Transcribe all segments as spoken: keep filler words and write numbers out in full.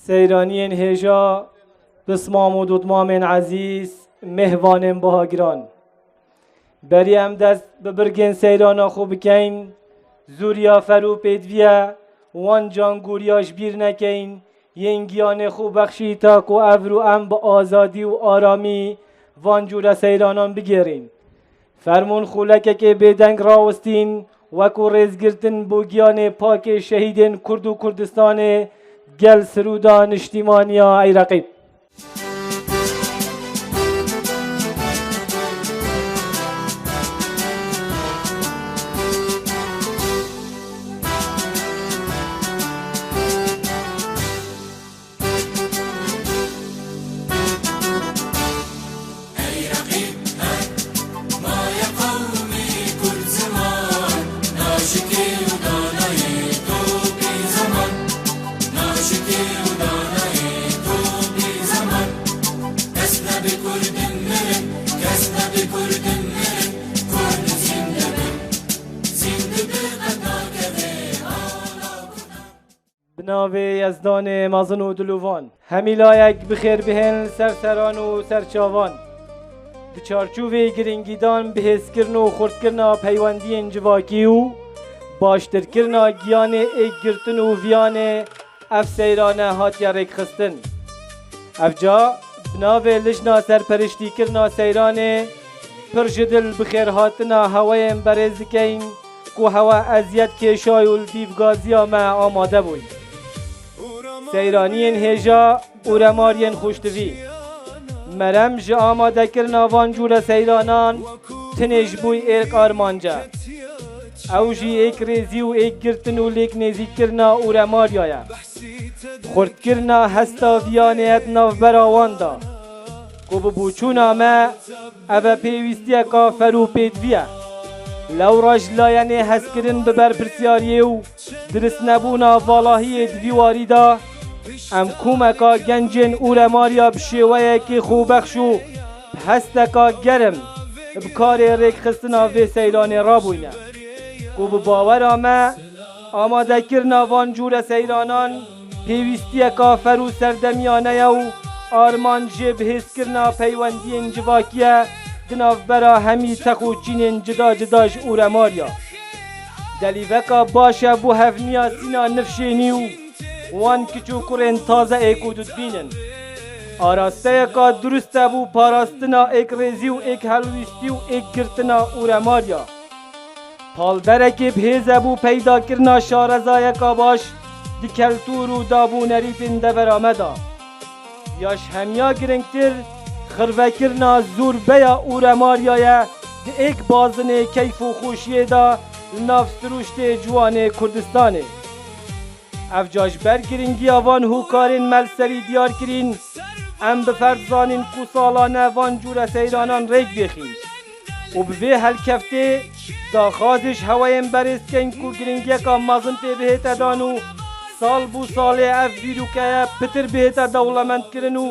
Seyraniyên hêja, pismam û dotmamên ezîz, mêhvanên bihagiran. Berî em dest bi birgên seyrana xwe bikeyn, zûriya fer û pêdviye wan cangûriya ji bîr nekeyn, yên giyanê xwe bexşî ta ku evro em bi azadî û aramî van cûre seyranan bigêrîn. Fermûn xûlekekê bêdeng rawestîn, wekû rêzgirtin bo giyanê pakê şehîdên Kurd û Kurdistanê gel sirûda niştîmaniya Ey Reqîb. Bi navê Yezdanê mezin û dilovan. Hemî layek bi xêr bihên li ser seran û ser çavan. Di çarçovê giringîdan bihêzkirin û xurtkirina peywendiyên civakî û baştirkirina giyanê êkgirtin û viyanê ev seyrane hatiye rêkxistin. Evca bi navê Lijna Serperiştîkirina Seyranê pir ji dil bi xêrhatina hewayên berêz dikeyn ku hewa eziyet kêşay û li dîv gaziya me amade bûy. Seyraniyên hêja û remariyên xweştivî. Merem ji amadekirina van cûre seyranan tinê ji bo êk armanc e. Ew jî êk rêzî û êk girtin û lêk nêzîkkirina û remariya ye. Xurtkirina hesta viyanê ye di navbera wan de. Ku bi boçûna me, ev e pêwîstiyeka fer û pêdivî ye. Lewra ji layenê hezkirin bi berpirsyariyê û diristnebûna valahiyê di vî warî de, em komeka gencên û remariya bi şêweyekê xwebexş û bi hesteka germ bi karê rêkxistina vê seyranê rabûyne. Ku bi bawera me, amadekirina van cûre seyranan pêwîstiyeka fer û serdemiyane ye û armanc jê bihêzkirina peywendiyên civakî ye di navbera hemî tex û çînên cida cida ji ûremariya. Delîveka baş e bo hevniya sîna nifşênî û wan kiç û kurên taze ê ku tu dibînin. Arasteyeka durust e bo parastina êkrêzî û êkhelwîstî û êkgirtina ûremariya. Palderekê bi hêz e bo peydakirina şarezayeka baş di keltûr û dab û nerîtên devera me de. Ya ji hemiya giringtir, xirvekirina zûrbeya ûremariya ye di êk bazinê keyf û xweşiyê de li nav sirûştê ciwanê Kurdistanê. Evca ji ber giringiya van hokarên me li serî diyar kirîn, em bi ferz zanîn ku salane van cûre seyranan rêk bêxîn. Û bi vê helkeftê daxwazê ji hewayên berêz keyn ku giringiyeka mezin pê bihête dan û sal bo salê ev dîrokeye pitir bihête dewlemendkirin û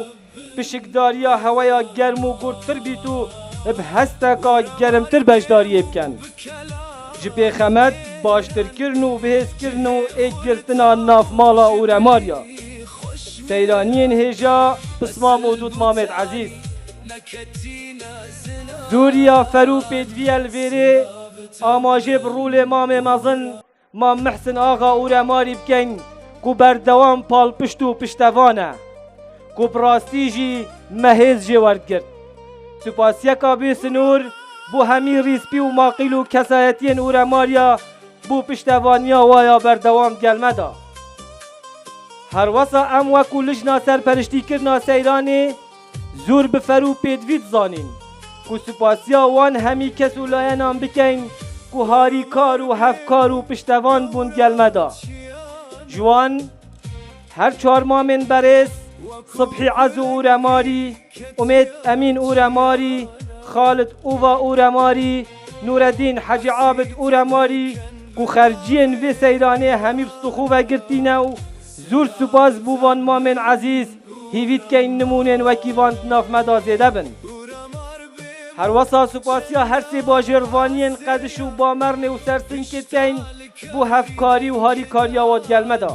pişikdariya heweya germ û gurttir bît û bi hesteka germtir beşdariyê bikin. Ji pêxemet baştirkirin û bihêzkirin û êkgirtina navmala ûremariya. Seyraniyên hêja, pismam û dûtmamêd ezîz. Zûriya fer û pêdivî ye li vêrê, ama jê bi rûlê mamê mezin, Mam Mihsin Axa ûremarî bikeyn ku berdewam palpişt û piştevan e, ku bi rastî jî me hêz jê werdigirt. Supasiyeka bê sinûr bo hemî rîspî û maqîl û kesayetiyên ûremariya bo piştevaniya wa ya berdewam gel me da. Herwesa em wekû Lijna Serperiştîkirina Seyranê zûr bi fer û pêdivî dizanîn ku supasiya wan hemî kes û layenan bikeyn ku harîkar û hevkar û piştevan bûn gel me da. Ji wan her çar mamên berêz, Sibhî Ezo Ûremarî, Umêd Emîn Ûremarî, Xalid Ûva Ûremarî, Nûredîn Hecî Abid Ûremarî ku xerciyên vê seyranê hemî bi stûxû ve girtîne û zûr supas bo van mamên ezîz, hîvî dikeyn nimûnên wekî van di nav me de zêde bin. Herwesa supasiya her sê bajêrvaniyên Qediş û Bamernê û Sersinkê dikeyn bo hevkarî û harîkariya wa di gel me de.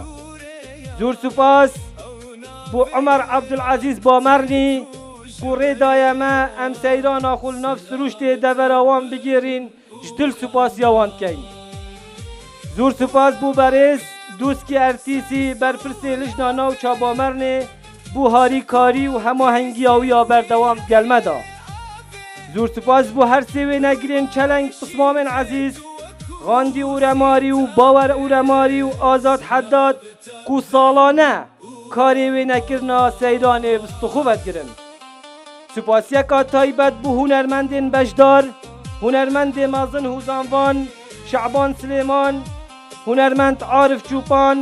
Zûr supas bo Omer Ebdulezîz Bamernî ku rê daye me em seyrana xwe li nav sirûştê devera wan bigêrîn, ji dil supasiya wan dikeyn. Zûr supas bo berêz Dûskî Ertîsî, berpirsê Lijna Navça Bamernê, bo harîkarî û hemahengiya wî ya berdewam digel me da. Zûr supas bo her sê wênegirên çeleng pismamên ezîz, Xandî Ûremarî û Bawer Ûremarî û Azad Heddad ku salane karê wênekirina seyranê bi stixû vedigirin. Supasiyeka taybet bo hunermendên beşdar, hunermendê mezin Hûzanvan, Şaban Silêman, hunermend Arif Çûpan,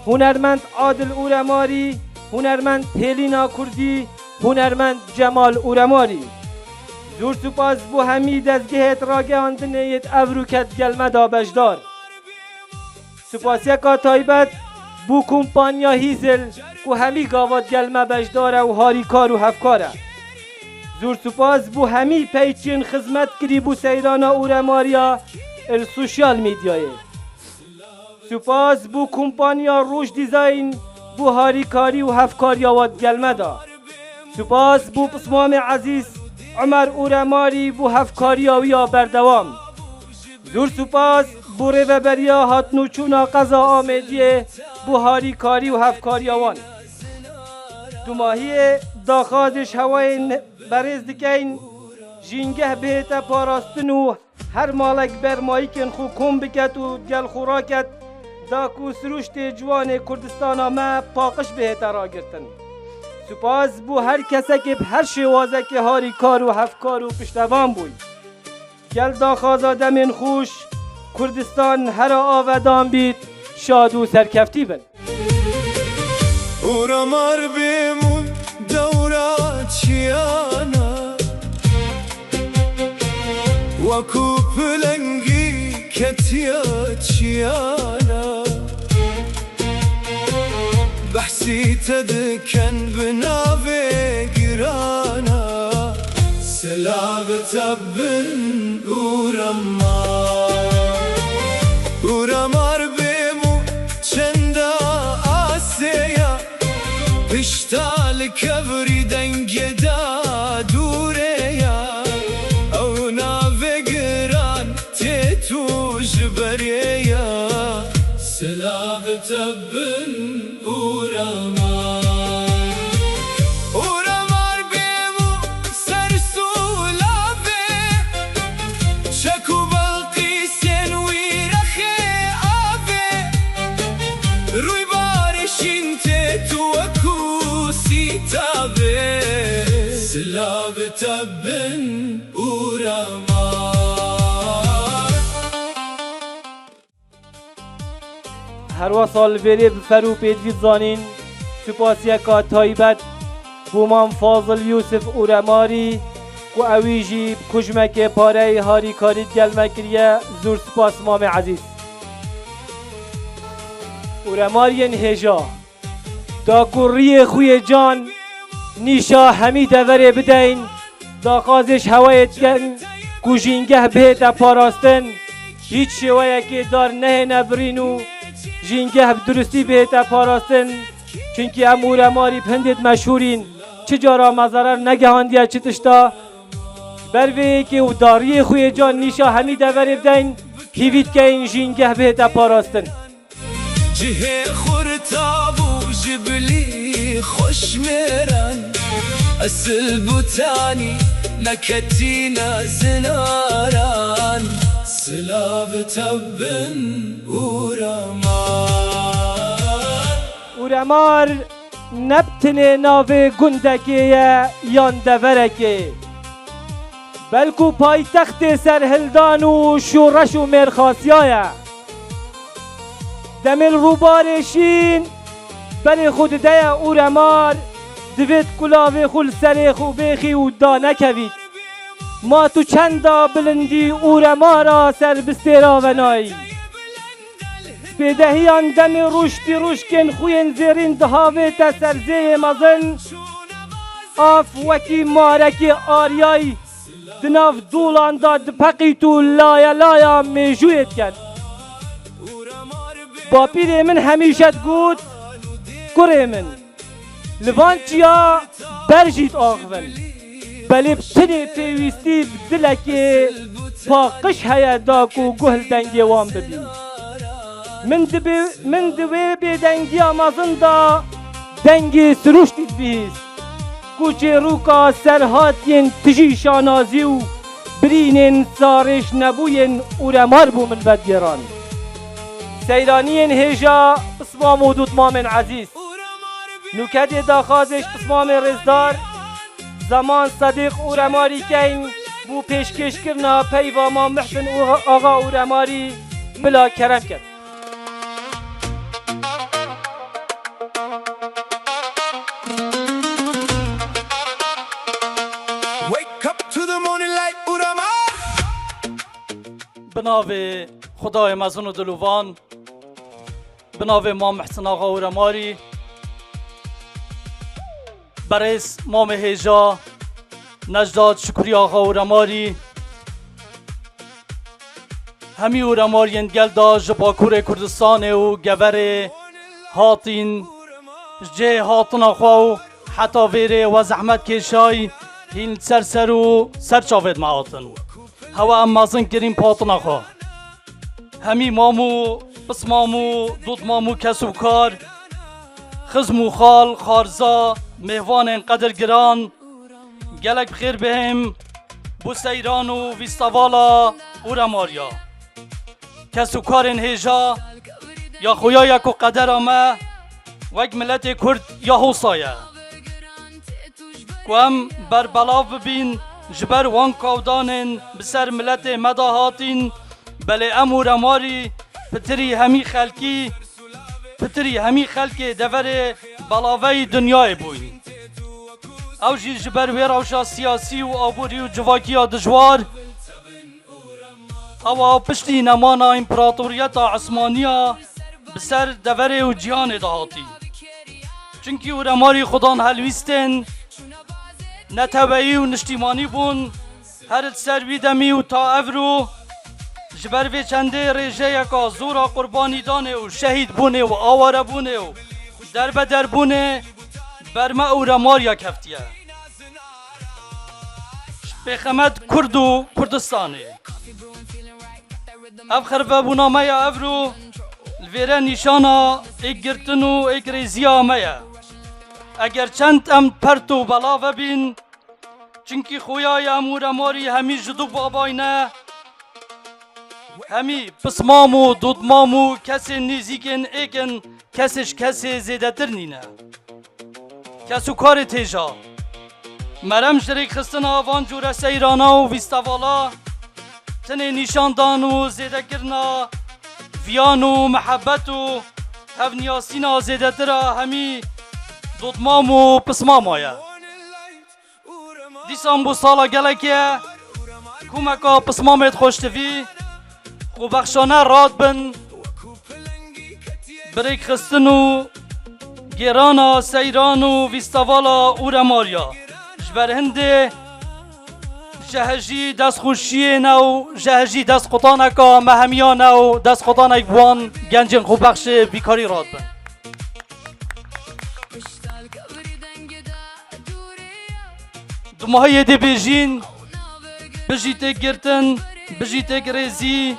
hunermend Adil Ûremarî, hunermend Hêlîna Kurdî, hunermend Cemal Ûremarî. Zûr supas bo hemî dezgehêt ragihandinê yêt evrûke digel me da beşdar. Supasiyeka taybet bo kompanya Hîzil ku hemî gava digel me beşdar e û harîkar û hevkar e. Zûr supas bo hemî peyçên xizmet kirî bo seyrana Ûremariya li sosyal medyayê. Supas bo kompanya Roj Design bo harîkarî û hevkariya wa digel me da. Supas bo pismamê ezîz Omer Ûremarî bo hevkariya wî ya berdewam. Zûr supas bo rêveberiya hatnûçûna qeza Amêdiyê bo harîkarî û hevkariya wan. Dumahiyê daxwazê ji hewayê berêz dikeyn, jîngeh bihête parastin û her malek ber mayîkên xwe kom biket û gel xwe raket, da ku sirûştê ciwanê Kurdistana me paqij bihête ragirtin. Supas bo her kesekê bi her şêwazekê harîkar û hevkar û piştevan bûy. Gel daxwaza demên xweş, Kurdistan here avedan bît, şad û serkeftî bin. Ûremar bêm û dewra çiyana, wekû pilengî ketiya çiyana. Behsî te dikin bi navê girana. Silav te bin Ûremar. Ûremar bêm û çenda asê ya. Pişta li kevirî dengê da dûrê ya. Ew navê giran tê tu ji berê ya. Silav te bin Ûremar. Ûremar bêm û ser sûlavê. Çek û belqîsên wî rexê avê. Rûybarê şîn tê tu wekû sîtavê. Silav te bin Ûremar. Herwesa li vêrê bi fer û pêdivî dizanîn, supasiyeka taybet bo Mam Fazil Yûsif Ûremarî, ku ewî jî bi kujmekê pareyê harîkarî digel me kiriye, zûr spas mamê ezîz. Ûremariyên hêja. Da ku riyê xwe yê can nîşa hemî deverê bideyn, daxwazê ji hewayê dikin ku jîngeh bihête parastin, hîç şêweyekê dar nehêne birîn û jîngeh bi durustî bihête parastin. Çunkî em Ûremarî bi hindê di meşhûrîn, çi cara me zerar negehandiye çi tişta. Ji ber vê yekê û da riyê xwe yê can nîşa hemî deverê bideyn, hîvî dikeyn jîngeh bihête parastin. Cihê xurta bû ji bilî xweşmêran. Esil bûtanî neketîne zinaran. Silav te bin Ûremar. Ûremar ne bi tinê navê gundekê ye yan deverekê. Belkû paytextê serhildan û şoreş û mêrxasiya ye. Demê li rûbarê şîn berê xwe dideye Ûremar, divêt kulavê xwe li serê xwe bêxî û danekevît. Ma tu çenda bilindî Ûremara serbistê ravenayî. Spêdehiyan demê rûş pîrûşkên xwe yên zêrîn dihavête ser zêyê mezin, av wekî marekê aryayî di nav dolan de dipeqît û laye laya mêjûyê diket. Bapîrê min hemîşe digot, kurê min, Li van çiya ber jî diaxivin. Belê bi tenê pêwîstî bi dilekê paqij heye da ku guh li dengê wan bibî. Min di bê-, min di wê bêdengiya mezin de dengê sirûştî dibihîst, ku çêrûka serhatiyên tijî şanazî û birînên sarêşnebûyên Uremar bû min vedigêran. Seyraniyên hêja pismam û dûtmamên ezîz. Nûkedê daxwazê ji pismamê rêzdar Zeman Sedîq Uremarî keyn, bû pêşkêşkirina peyva Mam Mihsin û Axa Uremarî, bila kerem ket. Wake up to the morning light, Uramar. Bi navê Xwedayê mezin û dilovan, bi navê Mam Mihsin Axa Uremarî, berêz Mamê Hêja, Necdat Şukrî Axa Uremarî, hemî Uremariyên gel de ji Bakurê Kurdistanê û Geverê hatîn, ji cihê hatina xwe û heta vêrê we zehmet kêşay, hîn li ser ser û ser çavê dime hatin. Hewe em mezin kirîn patina xwe. Hemî mam û pismam û dotmam û kes û kar, xizm û xal, xarza, mêvanên qedirgiran, gelek bi xêr bihêm bo seyran û vîstevala Uremariya. Kes û karên hêja ya xuya ye ku qedera me wek miletê Kurd ya hosa ye. Ku em berbelav bibîn, ji ber wan kawdanên bi ser miletê me de hatîn, belê em Uremarî pitirî hemî xelkî, pitirî hemî xelkê deverê belaveyî dinyayê bûyn. Ew jî ji ber wê rewşa siyasî û aborî û civakiya dijwar, ewa piştî nemana împeratoriyeta Esmaniya bi ser deverê û cîhanê de hatî. Çimkî Uremarî xudan helwîstên neteweyî û niştîmanî bûn, her li ser wî demî û ta evro ji ber vê çendê rêjeyeka zora qurbanîdanê û şehîdbûnê û awarebûnê û derbederbûnê ber me Uremariya keftiye. Pêxemet Kurd û Kurdistanê. Ev xervebûna me ya evro li vêre nîşana êkgirtin û êkrêziya me ye. Eger çend em pert û belav bîn, çimkî xuya ye em Uremarî hemî ji du babayne, hemî pismam û dotmam û kesên nêzîkên êk in, kesê ji kesê zêdetir nîne. Kes û karê têja. Merem ji rêkxistina van cûre seyrana û vîstevala, tenê nîşandan û zêdekirina viyan û mihebet û hevniyasîna zêdetir a hemî dotmam û pismama ye. Dîsan bû sala gelekê, komeka pismamê xweştivî, xwebexşane rad bin, bi rêkxistin û gêrana seyran û vîstevala Uremariya. Ji ber hindê ji hejî destxweşiyê ne û ji hejî destqutaneka me hemiyan e û destqutanek bi wan gencên xwebexşê bîkarî rad bin. Dumahiyê dê bêjîn, bijî têkgirtin, bijî têkrêzî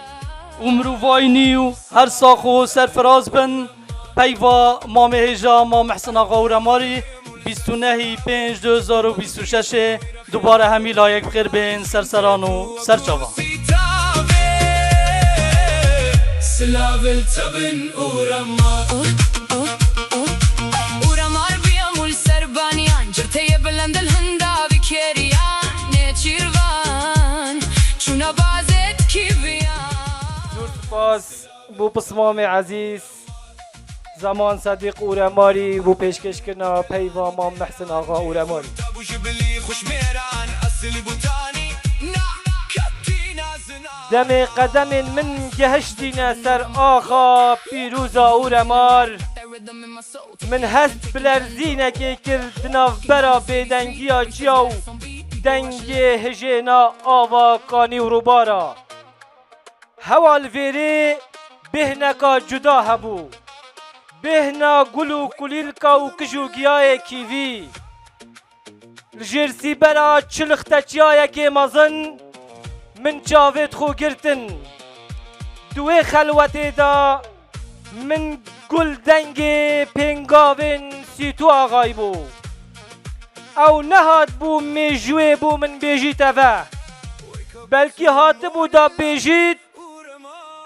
û mirovayînî û her sax û serfiraz bin. Peyva Mamê Hêja, Mam Mihsin Axa Uremarî, bîst û nehî pênc du hezar û bîst û şeş ê. Dubare hemî layek bi xêr bên, serseran û serçavan. Silav li te bin Uremar. Uremar biya mûl ser baniyan, cirteyê bilind li hinda bikeriyan, nêçîrvan, çûna bazê dikî biyan. Zor spas bo pismamê ezîz. Zeman Sedîq Uremarî bû pêşkêşkirina peyva Mam Mihsin Axa Uremarî. Demê qedemên min gehiştîne ser axa pîroza Uremar, min hest bi lerzînekê kir di navbera bêdengiya çiya û dengê hijêna ava kanî û rûbara. Hewa li vêrê bêhneka cuda hebû. bêhna gul û kulîlka û kij û giyayê kîvî. Li jêr sîbera çilix te çiyayekê mezin min çavêt xwe girtin. Di wê xelwetê de min gul dengê pêngavên Sîtû Axayî bû. Ew nehatbû mêjûyê bo min bêjît eve. Belkî hatibû da bêjît,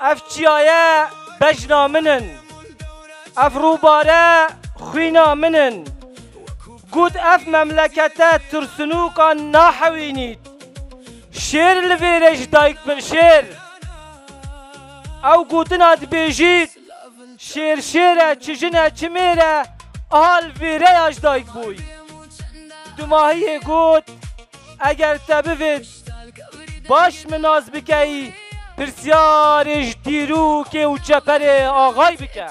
ev çiyaye bejna min in. Ev rûbare xwîna min in. Got, ev memlekete tirsinûkan nahewînît. Şêr li vêrê ji dayik bin, şêr. Ew gotina dibêjît, şêr şêr e, çi jin e, çi mêr e, aha li vêreya ji dayik bûy. Dumahiyê got, eger te bivêt, baş min nas bikeyî, pirsyarê ji dîrûkê û çeperê axayî bike.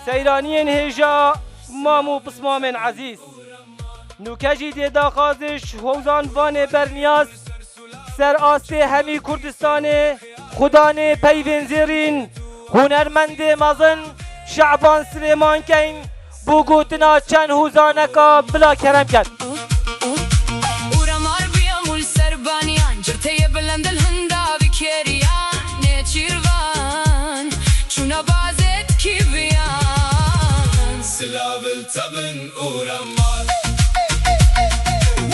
Seyraniyên hêja, mam û pismamên ezîz. Nûke jî dê daxwazê ji Hozan Vanê Berniyaz ser astê hemî Kurdistanê, xudanê peyvên zêrîn, hunermendê mezin Şaban Silêman keyn, bo gotina çend hozaneka bila kerem ket. Û remar bîya mûl ser baniyan, cirteyê bilind li hinda bi kêriyan, nêçîrvan, çûna bazê dikî biyan. Silav li te bin û remar.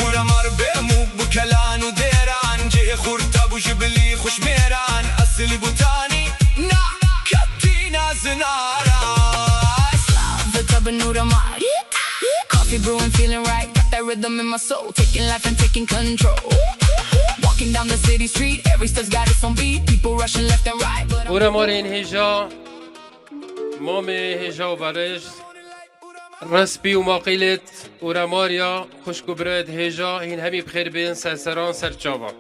Û remar bê mû bi kelan û dêran, cihê xurta bû ji bilî xweş mêran, esilî bûtanî na ketî na zinaran. Silav li te bin û remar. Coffee brewing, feeling right. Got that rhythm in my soul, taking life and taking control. Walking down the city street, every step's got its own beat. People rushing left and right, but I'm Û remarên hêja, mamê hêja û berêj, respî û maqîlêt û remariya xwişk û birayêt hêja, hîn hemî bi xêr bên ser seran ser çavan.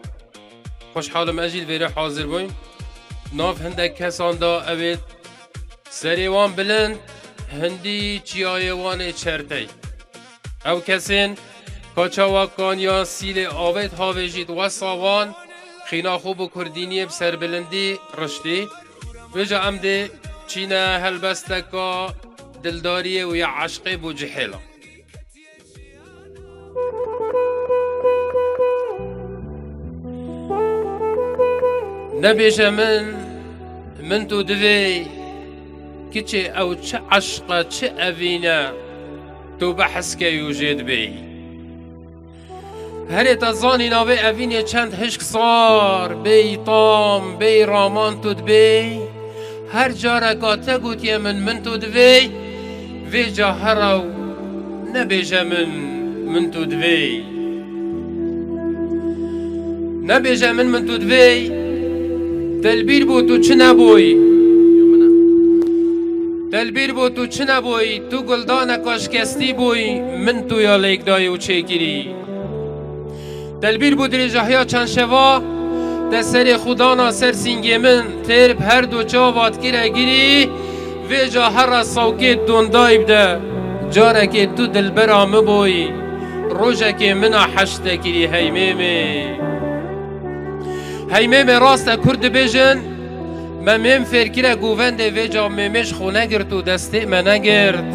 Xweşhal im ez jî li vêrê hazir bûyim. Nav hindek kesan da ew ê serê wan bilind, hindî çiyayê wan ê çertey. Ew kesên ka çawa kaniya sîlê avêt havêjît wesa wan, xîna xwe bi kurdîniyê bi serbilindî riştî. Vêca em dê çîne helbesteka dildariyê û ya eşqê bo cihêla. Nebêje min, min tu divê, kiçê ew çi eşq e, çi evîn e, tu behs key û jê dibêyî. Herê te zanî navê evînê çend hişk sar, bêyî tam, bêyî raman tu dibêyî. Her careka te gotiye min, min tu divêy, vêca here û nebêje min, min tu divêy. Nebêje min, min tu divêy, te li bîr bû tu çi nebûyî. Te li bîr bû tu çi nebûyî, tu guldaneka şikestî bûyî, min tu ya lêk dayî û çêkirî. Te li bîr bû dirêjahiya çend şeva, te serê xwe dana ser sîngê min, têr bi her du çavat kire girî, vêca here sawkê dondayî bide, carekê tu dilbera min bûyî, rojekê min a heşt te kirî hey mêmê. Hey mêmê rast e kurd dibêjin, me mêm fêr kire govendê vêca mêmê ji xwe negirt û destê me negirt.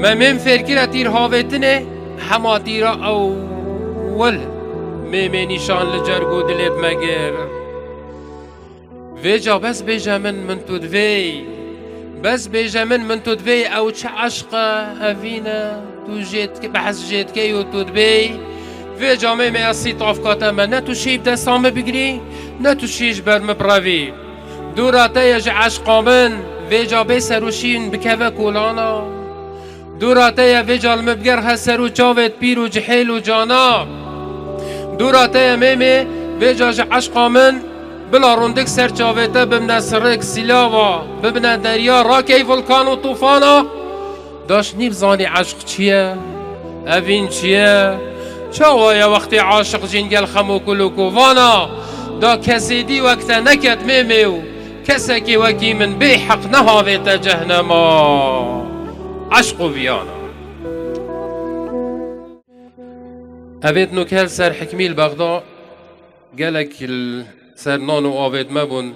Me mêm fêr kire tîr havêtinê, hema tîra ewil mêmê nîşan li cerg û dilê me gir. Vêca bes bêje min, min tu divêy. Bes bêje min, min tu divêy, ew çi eşq e, evîn e, tu jê dike-, behs jê dikey û tu dibêy. Vêca mêmê ez sî tavka te me, ne tu şî bi desta min bigirî, ne tu şî ji ber min birevî. Dûra te ye ji eşqa min, vêca bê ser û şîn bikeve kolana. Dûra te ye vêca li min bigerhe ser û çavêt pîr û cihêl û cana. Dûra te ye mêmê vêca ji eşqa min bila rondik ser çavê te bibine sirik, sîlava, bibine derya, rakey vulkan û tufana. Daş nîbzanî eşq çi ye? Evîn çi ye? Çawa ye wextê aşiq jîn gel xem û kul û kovana? Da kesê dî wek te neket mêmê û kesekê wekî min bê heq nehavête cehnema eşq û viyana. Evêt nûke li ser hikmî li Bexda gelek li ser nan û avêt me bûn.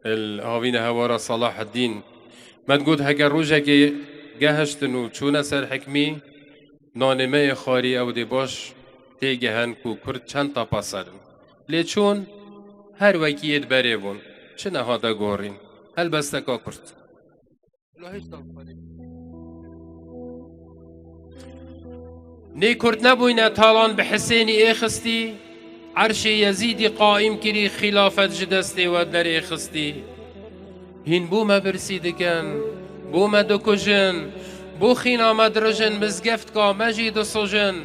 Li havîna hewara Salaheddîn me digot, heger rojekê gehiştin û çûne ser hikmî, nanê me yê xwarî ew dê baş têgihin ku Kurd çend tapa ser in. Lê çûn, her wekî yê di berê bûn. Çi nehate gorîn? Helbesteka kurt. Nê Kurd nebûyne talan bi Hisênî êxistî, erşê Yezîdî qaîm kirî, xîlafet ji destê we derê xistî. Hîn bo me birsî dikin, bo me dikujin, bo xîna me dirijin, mizgeftka me jî disujin.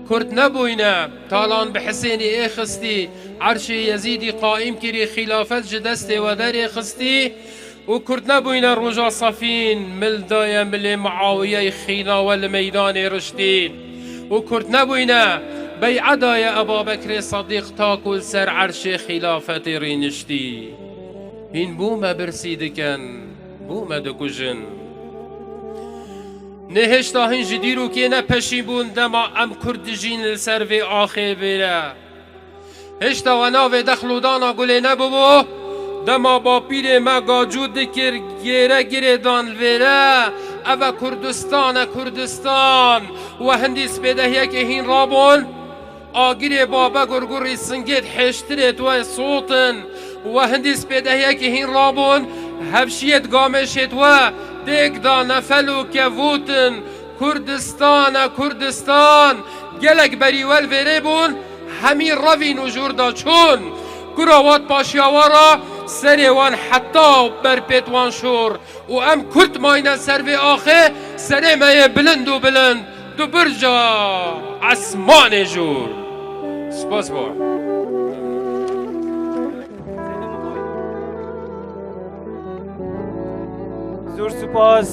Kurd nebûyne talan bi Hisênî êxistî, erşê Yezîdî qaîm kirî, xîlafet ji destê we derê xistî. Û Kurd nebûyne roja Sefîn, mil daye milê Muawiyeyê xîna we li meydanê riştî. Û Kurd nebûyne bey'a daye Eba Bekrê Sedîq ta ku li ser erşê xîlafetê rîniştî. Hîn bo me birsî dikin, bo me dikujin. Nê hêşta hîn ji dîrokê ne peşî bûn dema em Kurd dijîn li ser vê axê vêre. Hêşta we navê dexlûdana gulê nebûbû? Dema bapîrê me gacû dikir, gêre girê dan vêre, ev e Kurdistan e, Kurdistan. We hindî spêdehiyekê hîn rabûn? Agirê babe gurgurî singêt hêştirêt we sotin. We hindî spêdehiyekê hîn rabûn? Hevşiyêt gamêşêt we têk da nefel û kevûtin. Kurdistan e, Kurdistan. Gelek berî wel vêrê bûn, hemî revîn û jûr da çûn. Kura wat paşiya wa ra serê wan heta berpêt wan şûr. Û em Kurd mayne ser vê axê, serê me yê bilind û bilind, du birca esmanê jûr. Spas bo. Zor spas.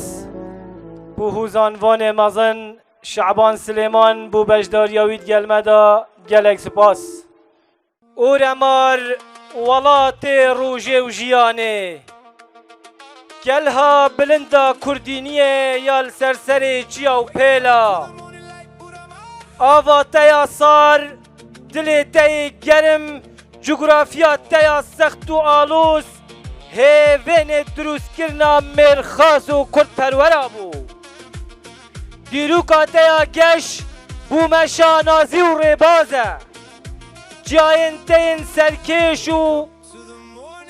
Bo hûzanvanê mezin Şaban Silêman bo beşdariya wî di gel me de gelek spas. Oremar, welatê rojê û jiyanê, kelha bilinda kurdîniyê ya li ser serê çiya û pêla. Ava te ya sar, dilê te yê germ, cografya te ya sext û aloz, hêvênê dirûstkirina mêrxas û kurdperwera bû. Dîroka te ya geş bû me şanazî û rêbaz e. Çiyayên te yên serkêş û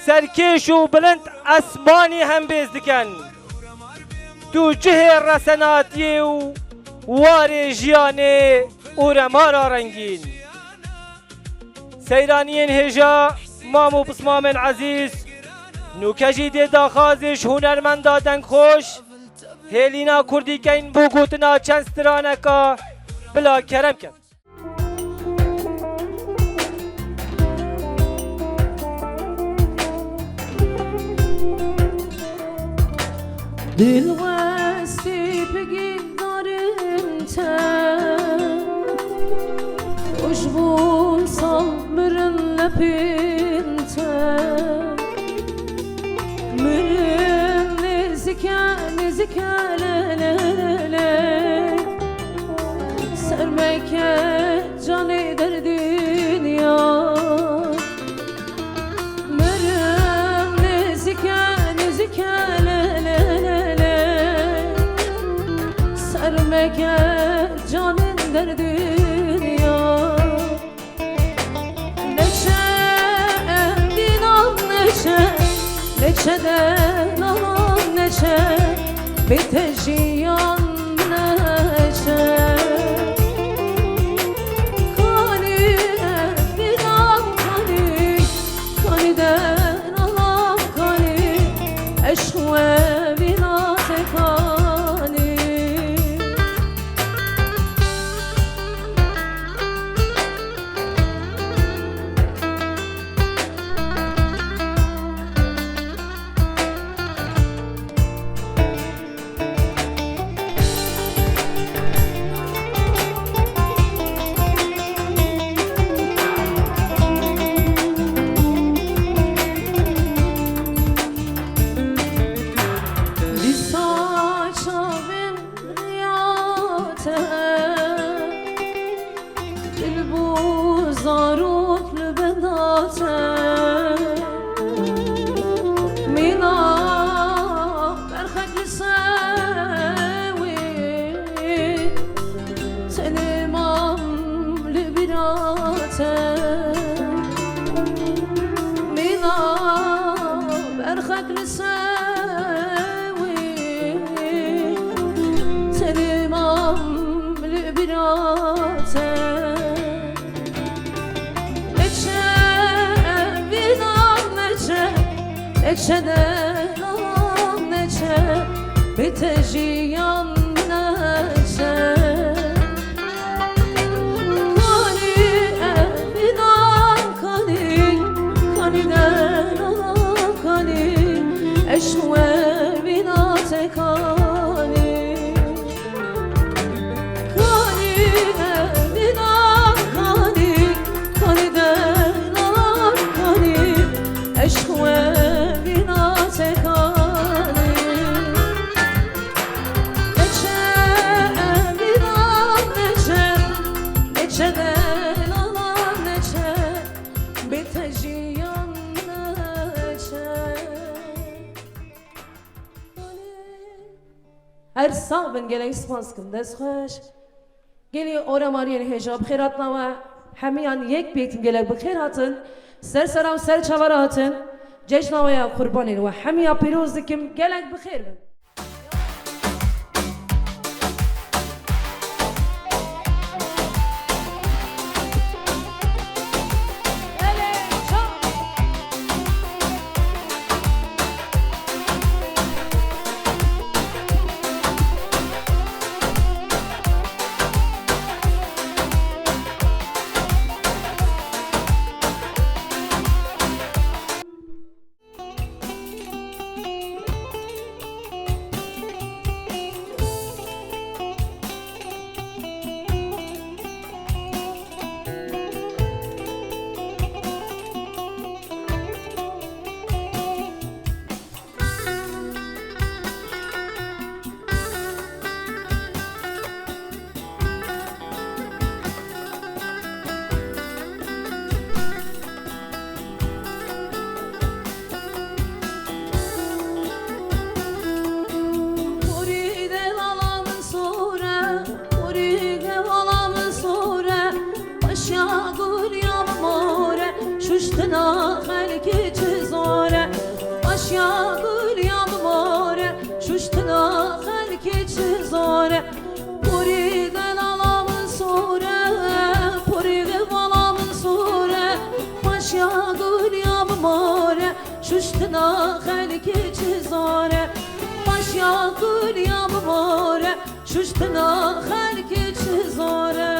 serkêş û bilind esmanî hembêz dikin. Tu cihê resenatiyê û warê jiyanê û remara rengîn. Seyraniyên hêja mam û pismamên ezîz, nûke jî dê daxazê ji hunermenda dengxweş, hêlîna kurdî keyn bo gotina çend straneka, bila kerem kin. Dil westî pigî darin te, û ji bo sal mirin lepên te. Mirin nêzike, nêzike, le, le, le, le. Ser meke canê derdin ya. Mirim nêzike, nêzike, le, le, le, le. Ser meke canên derdin ya. Neçe, endînan neçe, neçe delalan neçe, bê te jiyan neçe. Kanî endînan kanî, kanî delalan kanî, eşq we vîna te kanî. Sewî telimam li birate. Neçe vînan neçe, neçe delalan neçe, bi te jiyan neçe. Kanî ev vînan kanî, kanî delalan kanî, eşq we vîna te kanî. Kanî ev vînan kanî, kanî delalan kanî, eşq we vîna te kanî. Neçe ev vînan neçe, neçe delalan neçe, bê te jiyan neçe. Her sax bin, gelek spas dikim, dest xweş. Gelî ora mariyên hêja bi xêr hatina we, hemiyan yek bêtin gelek bi xêr hatin. Ser sera û ser çava re hatin. Cejna we ya qurbanên we hemiya pîroz dikim, gelek bi xêr bin. Porî delala min sor e, porî hevala min sor e, paşya gulya min mor e, şuştina xelkê çi zor e. Paşya gulya min mor e, şuştina xelkê çi zor e. Porî delala min sor e, porî hevala min sor e, paşya gulya min mor e, şuştina xelkê çi zor e. Paşya gulya min mor e, şuştina xelkê çi zor e.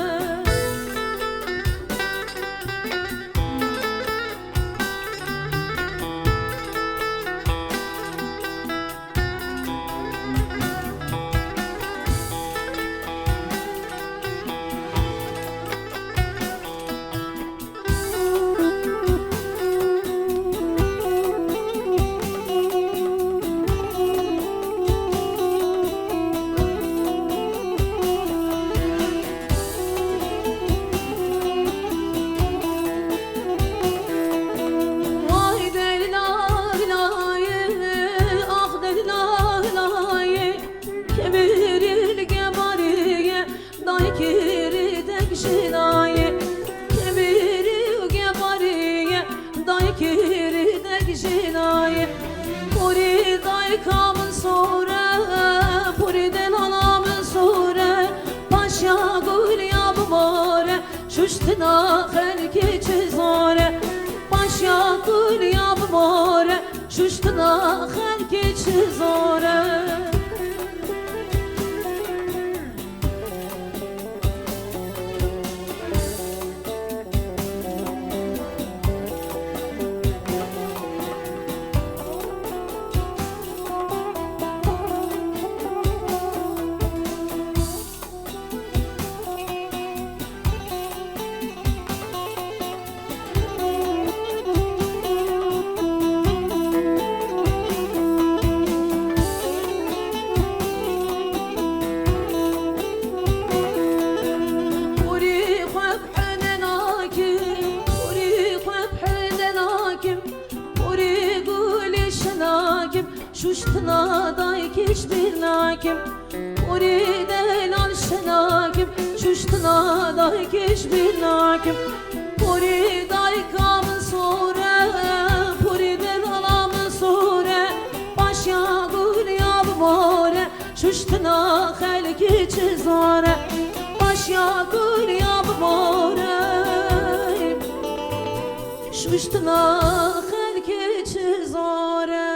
Vay delila dilayê, ah delila dilayê, kemirî li gemarî ye, dayikî rîdek jina ye. Kemirî û gemarî ye, dayikî rîdek jina ye. Porî dayika min sor e, porî delala min sor e, paşya gulya min mor e, şuştina xelkê çi zor e. Paşya gulya min mor e, şuştina xelkê çi zor e. Porî xwe bi hinde nakim, porî xwe bi hinde nakim, porî gulê şinakim, şuştina dayikê ji bîr nakim. Porî delal şinakim, şuştina dayikê ji bîr nakim. Porî dayika min sor e, porî delala min sor e, Şuştina xelkê çi zor e, baş ya gul ya bibore. Şuştina xelkê çi zor e.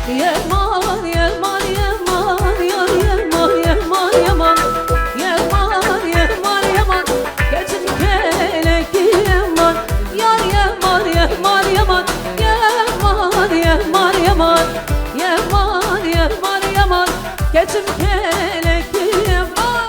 Yeman, yeman, yeman, yar yeman, yeman, yeman. Yeman, yeman, yeman, geçim keleki yeman. Yar yeman, yeman, yeman, yeman, yeman, yeman. Yeman, yeman, yeman, geçim keleki yeman.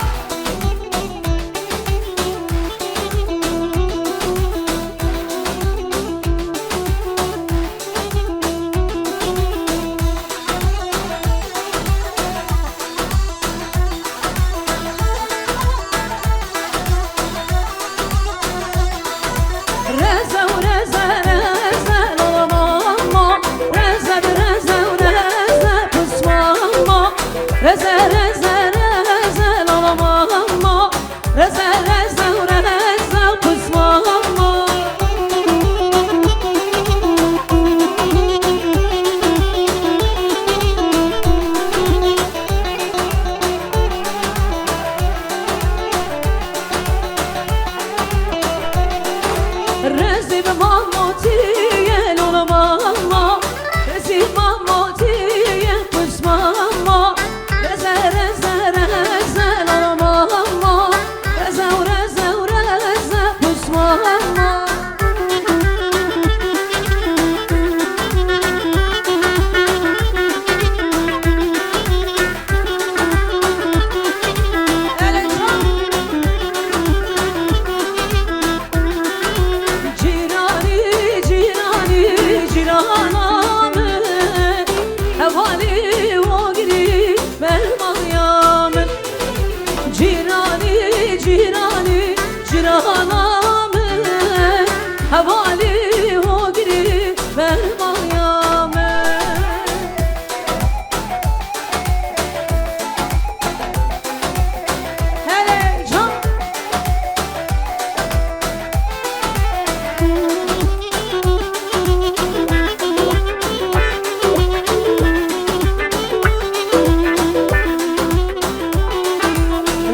Reze u reze, reze, lala mama. Reze bi reze u reze, pus mama. Reze, reze, reze, lala mama. Reze, reze, reze, pus mama. Rezî bi mamotiyê, lolo mama. Rezî mamotiyê, pus mama. Reze, reze, reze, lolo mama. Reze, reze, reze, pus mama. Cîranî, cîranî, cîrana min, hevalî ogirî bermaya min. Cîranî, cîranî, cîrana min, hevalî ogirî bermaya min. Hele can.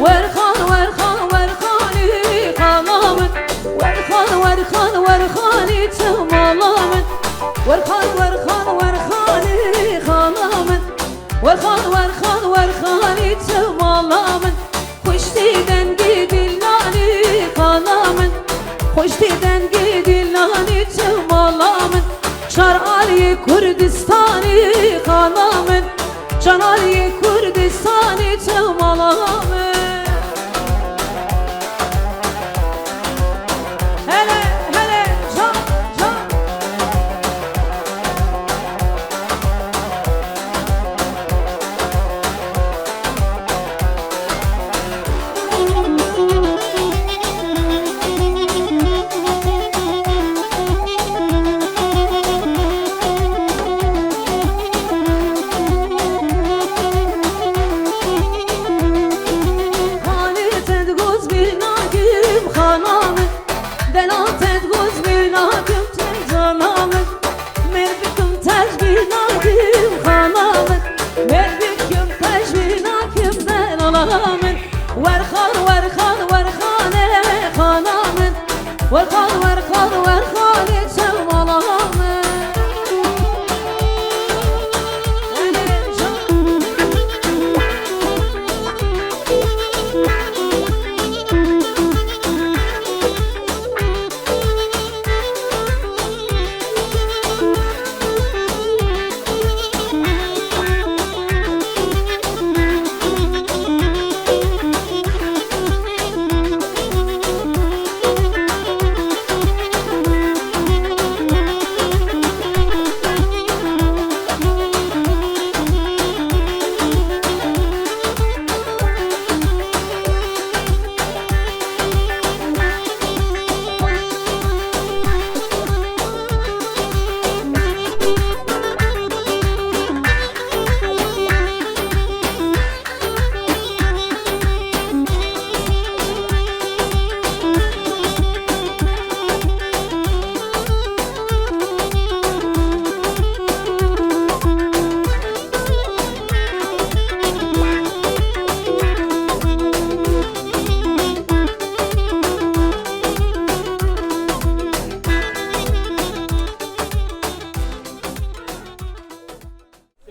Werxan, werxan, werxanî xala min. Werxan, werxan, werxanî tu mala min. Werxan, werxan, werxanî xala min. Werxan, werxan, werxanî tu mala min. Xweştî dengê dîlanî xala min. Xweştî dengê dîlanî tu mala min. Çar aliyê Kurdistanî xala min. Çar aliyê Kurdistanî tu mala min. Hele, hele, can, can.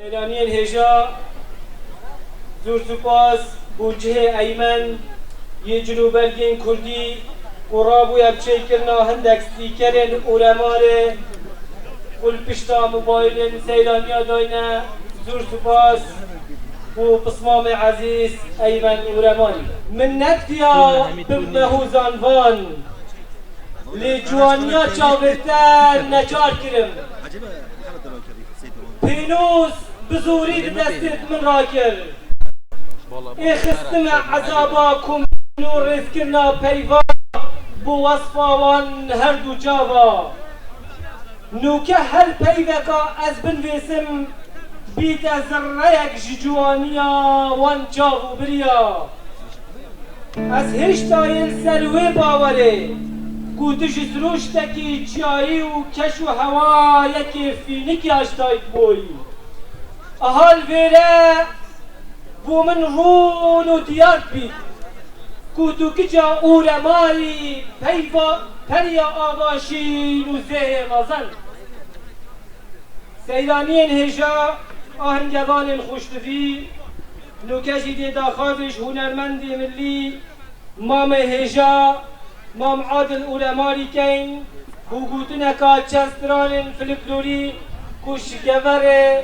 Seyraniyên hêja, zûr spas bo cihê Eymen yê Cinûbergên Kurdî ku rabûye bi çêkirina hindek stîkerên Ûremarê ku li pişta mobaylên seyraniya dayne. Zûr spas bo pismamê ezîz Eymen Ûremarî. Minnet diya bi mehûzan van. Lê ciwaniya çavê te neçar kirim. Pênûs bi zorî di destê min rakir. Ê xistime ezaba ku min û rêzkirina peyva bo wesfa wan her du çava. Nûke her peyveka ez binvêsim, bîte zirreyek ji ciwaniya wan çav û biriya. Ez hêştayê li ser wê bawerê ku tu ji sirûştekî çiyayî û keş û hewa yekê Fînikya ji dayik bûyî. Aha li vêre bo min rûn û diyar dibît ku tu kica Ûremarî peyva periya ava şîn û zêhê mezin. Seyraniyên hêja a hingevanên xweştivî, nûke jî dê daxwazê ji hunermendê milî, mamê hêja, Mam Adil Ûremarî keyn, bo gotineka çend stranên filiklorî ku şikeverê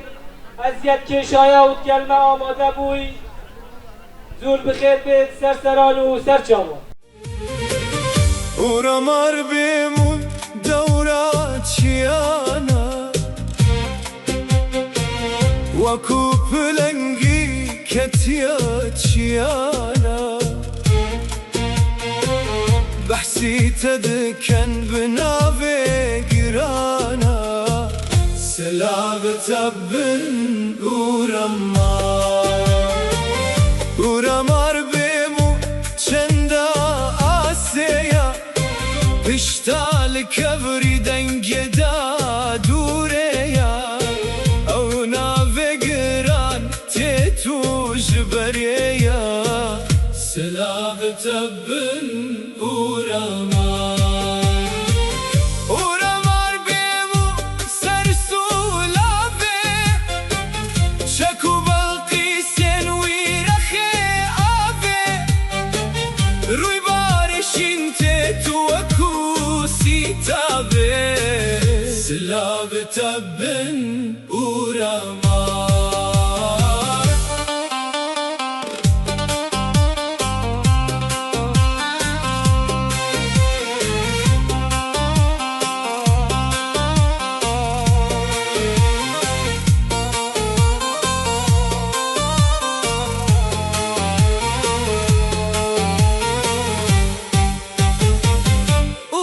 eziyet kêşaya û dikelme amade bûy. Zûr bi xêr bêt ser seran û ser çavan. Ûramar bêm û dewra çiyana, wekû pilengî ketiya çiyana. Behsî te diken bi navê girana. Silav te bin Ûramar. Ûramar bêm û çenda asê ya, pişta li kevirî dengê da dûrê ya. Ew navê giran tê tu ji berê ya. Silav te bin Ûramar. Ûramar bêm û ser sûlavê, çek û belqîsên wî rexê avê. Rûybarê şîn tê tu wekû sîtavê. Silav te bin Ûramar.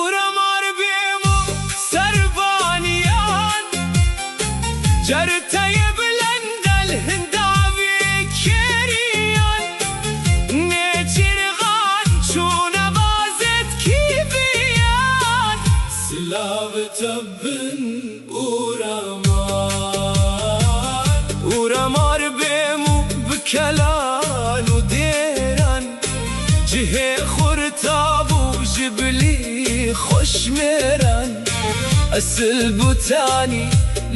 Ûramar bêm û servaniyan, certeyê bilend el hindavê kêriyan, nêçîrxan çûne bazet kîviyan. Silav te bin Ûramar. Ûramar bêm û bi kelan û dêran, cihê xurtab û ji bilî xweşmêran. Esil butanî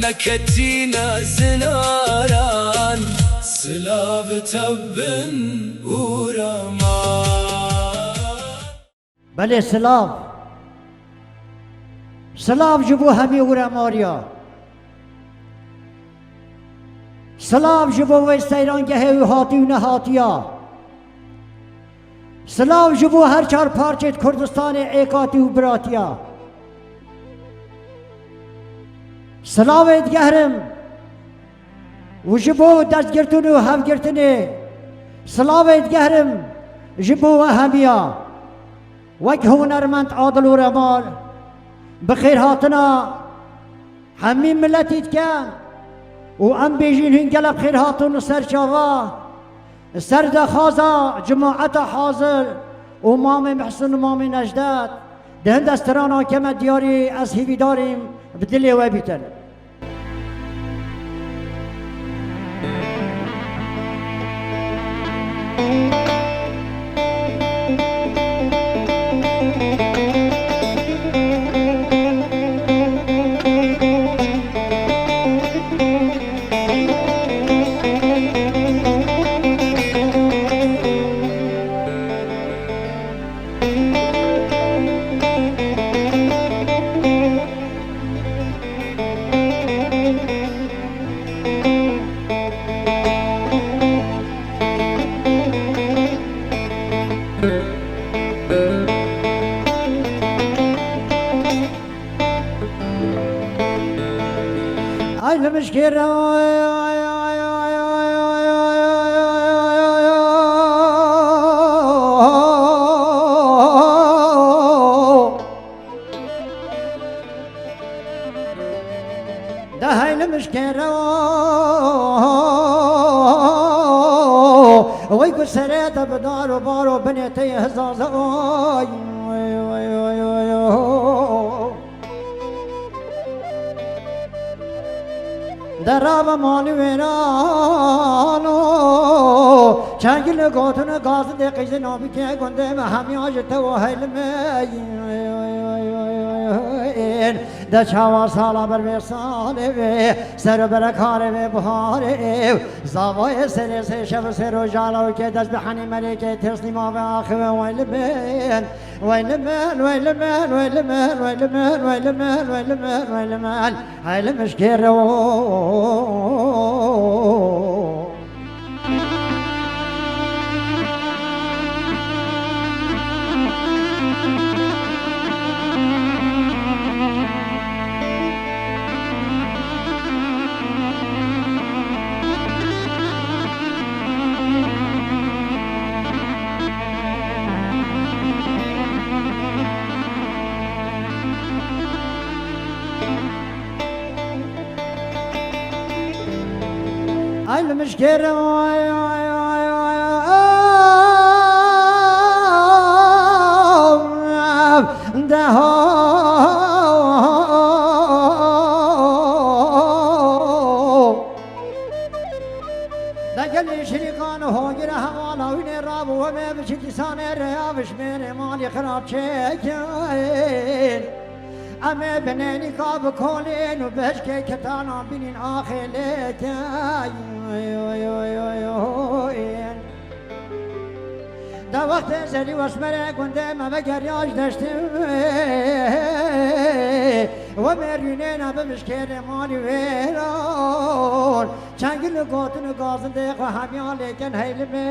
neketîne zinaran. Silav te bin Ûramar. Belê silav. Silav ji bo hemî Ûremariya. Silav ji bo vê seyrangehê û hatî û nehatiya. Silav ji bo her çar parçê di Kurdistanê êkatî û biratiya. Silavê digehirim û ji bo destgirtin û hevgirtinê silavê digehirim ji bo we hemiya. Wek hunermend Adil Ûremar bi xêrhatina hemî miletî dike û em bêjin hûn gelek xêr hatin li ser çava, li ser daxwaza cemaeta hazir û mamê Mihsin û mamê Necdet di hinde strana keme diyarî ez hîvîdarîm bi dilê we bîtin. Kêre de heylim ji kêre wey ku serê te bi dar û bar û binê te yê hizaza oy, oy, oy, oy, oy, oy. Derabe malî wêran o, çengî li gotin û gazin dê qîzin nabî kê gundê me hemiya ji te û heylimê. De çawa sala ber vê salê wê, ser û bere karê wê biharê, zavayê serê sê şev û sê rojala û kê dest bi henî melêkê teslîma ve axive weylimên. Weylimen, weylimen, weylimen, weylimen, weylimen, weylimen, weylimen. Heylim ji kêre o. Ay li mişkêre, ay, ay, ay, ay, ay, deho. Degelê şirîkan hogire hevala wînê rabû, wemê biçî dîsanê rêya vişmêrê malî xirab çêkin. Em ê binênîka bikolên û beşkê ketana bînîn axê lêkin. Da wextê zerî wesmerê gundê me vegeriya ji deştê. We mêrînê ne bibişkêrê malî wêran. Çengil û gotin û gazin dê xwe hemiya lêkin heylimê.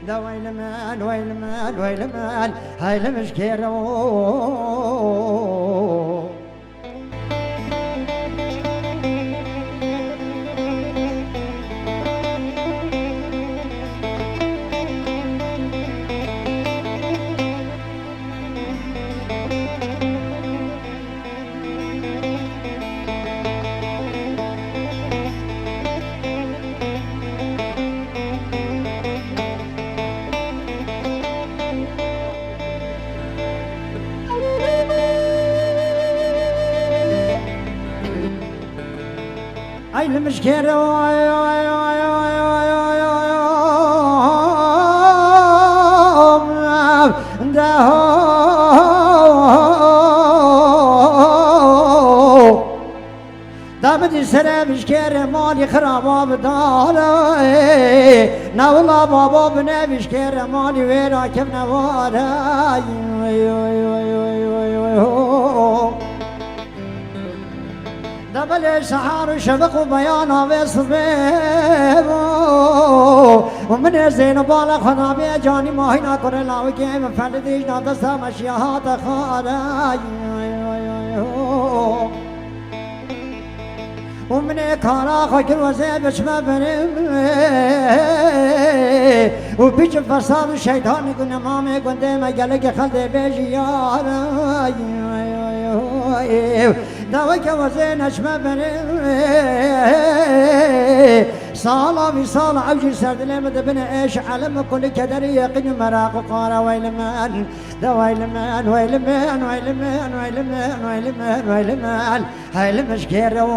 Da weylimen, weylimen, weylimen, heylim ji kêre o. Ay li mişkêre, ay, ay, deho. Da bidî serê mişkêre malî xiraba bi dare. Na wila baba binê mişkêre malî wêra kevne ware. De belê sehar û şeveq û beyana vê sibê bo. Û min ê zêne bala xwe nabê canî mahîna kurê lawikê min felidî jina desta me şiya hate xare. Û min ê kara xwe kir wezê biçme berim. Û piç û fesad û şeytanî ku nemamê gundê me gelekê xeldê bêjî yar. Daweke wezê neçme berê. Sala vî sala ew jî serdilê min dibine êş elem û kulî kederî yeqîn û meraq û qara weylimen. De weylimen, weylimen, weylimen. Heylim ji kêre o.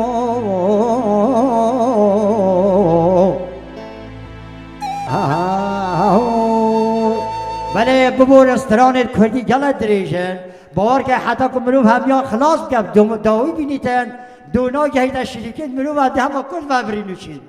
Belê bibore stranên kurdî gele dirêj in. Bawer ke heta ku mirov hemiya xilas bike, dom-, dawî bînîtin, do nagehîte şirîkên mirov e, di hema kurd ve birîn û çîn.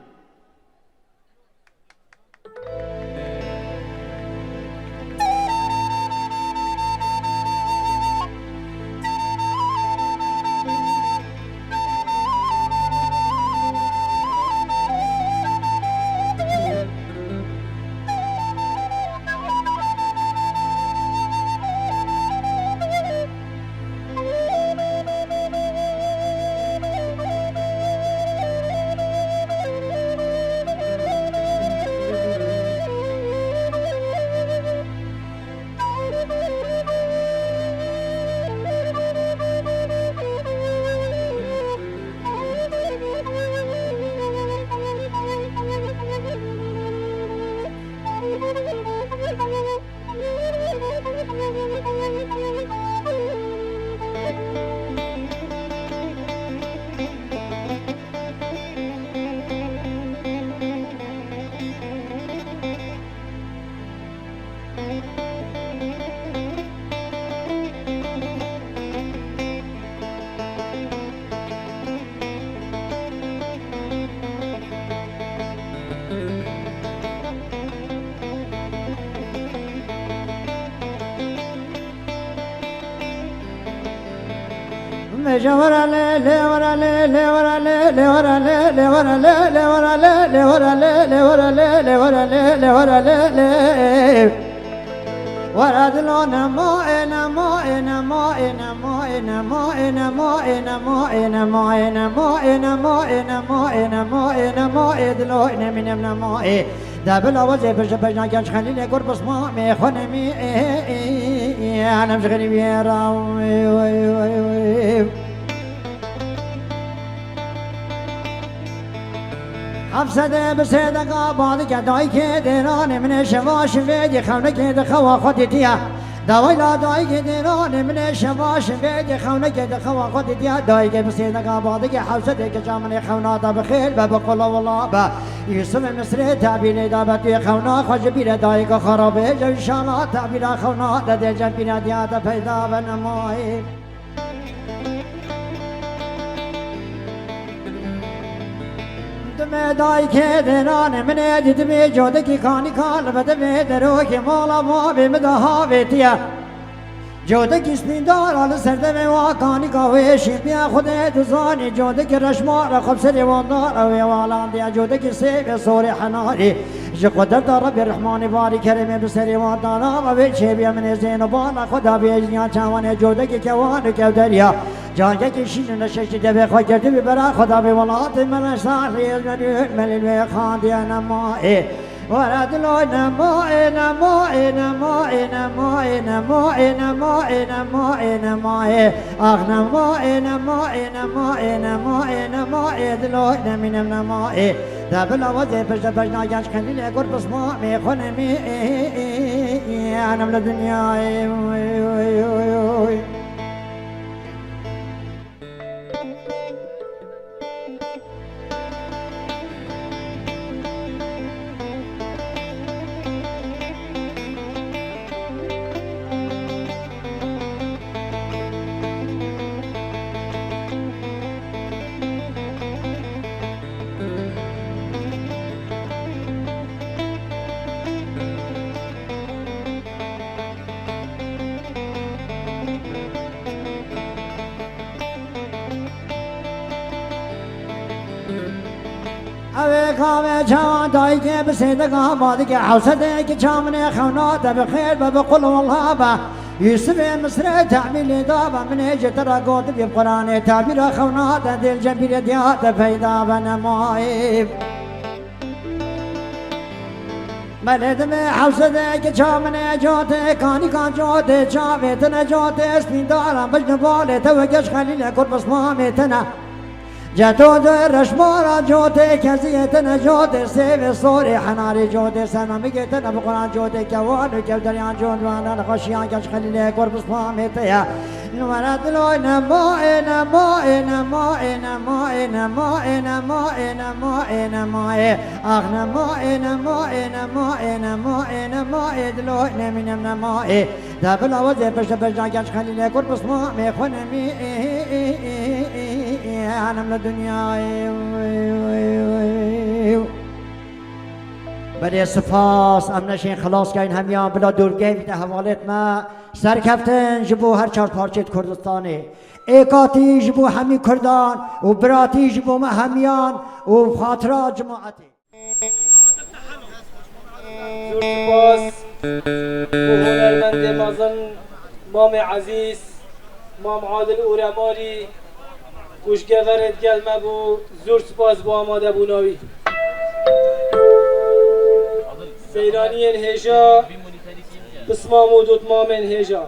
Were dilo nemo ê, nemo ê, nemo ê, nemo ê, nemo ê, nemo ê, nemo ê, nemo ê, nemo ê, nemo ê, nemo ê, nemo ê, nemo ê, nemo ê, dilo nemînem nemo ê. De bila wezê pişt pejna genç Xelîlê Kur Bismamê xwe nemî ê, ê, ê, ê, enem ji xelî wê ra. Hevsedê bi sêdeka badike dayikê dêranê min ê şeva şivêdî xewnekê di xewa xwe dîtiye. Dawayla dayikê dêranê min ê şeva şivêdî xewnekê di xewa xwe dîtiye. Dayikê bi sêdeka badike hevsedê keça min ê xewna de bi xêr be, bi qula wila be. Yusufê Misrê tebîlê de be tu yê xewna xwe ji bîre dayika xwe re bêje, înşallah tebîra xewna de dê cem bîre diya te peyda be nemayê. Dimê dayikê dêranê min ê dî dimê codekî kanîka li bedevê derokê mala mavê min de havêtiye. Codekî spîndara li ser devê wa kanîka wê şîpiya Xwedê dizanî. Codekî reşmara xwe bi serê wan dara wê walandiye. Codekî sêvê sorê henarî. Ji qudreta Rebbê Rehmanê barî keremê bi serê wan dana ve wê çêbiya min ê zên û bala xwe da bêjniya çawanê codekî kewan û kewderiya. Cangekî şîn û neşeştî devê xwe girtibî bera xwe da bê welatê me reşta xêz me dûr me li wê xandiye nema ê. Were dilo nema ê, nema ê, nema ê, nema ê, nema ê, nema ê, nema ê, nema ê. Ax nema ê, nema ê, nema ê, nema ê, nema ê, dilo nemînem nema ê. De bila wezê pişt pejna genç Xelîlê Kur Bismamê xwe nemî ê, ê, ê, ê, enem li dinyayê. Ew ê kavê çawa dayikê bi sêdeka badike hewsedê ki çamine xewna te bi xêr be, bi qul wela be. Yusufê Misrê tebîlê da be, min ê ji te re gotibî bi Quranê tebîra xewna te dêl cebîrê diya te peyda be nemayê. Belê dimê hewsedê ki çamine cotê, kanîka cotê, çavê tine cotê, spîndara bijne balê te we geç Xelîlê Kur Bismamê tine. Ceto de reşmara cotê, keziyê tine cotê, sêvê sorê henarê cotê, senamigê tine bi Quran cotê, kewan û kewderiyan cotwanan xweşiyan geç Xelîlê Kur Bismamê te ye. Numara diloy nema ê, nema ê, nema ê, nema ê, nema ê, nema ê, nema ê, nema ê. Ax nema ê, nema ê, nema ê, nema ê, nema ê, diloy nemînem nema ê. De bila wezê pişt pejna genç Xelîlê Kur Bismamê xwe nemî ê, ê, ê, ê, ê, enem li dinyayê. Belê spas, em neşên xilas keyn hemiyan bila dûrgehê te hevalêt me. Serkeftin ji bo her çar parçeyê Kurdistanê. Êkatî ji bo hemî Kurdan û biratî ji bo me hemiyan û xatira cemaetê. Zor spas bo hunermendê mezin, Mamê Ezîz, Mam Adil Ûremarî, ku ji geverê digel me bû. Zor spas bo amadebûna wî. Seyraniyên hêja, pismam û dotmamên hêja.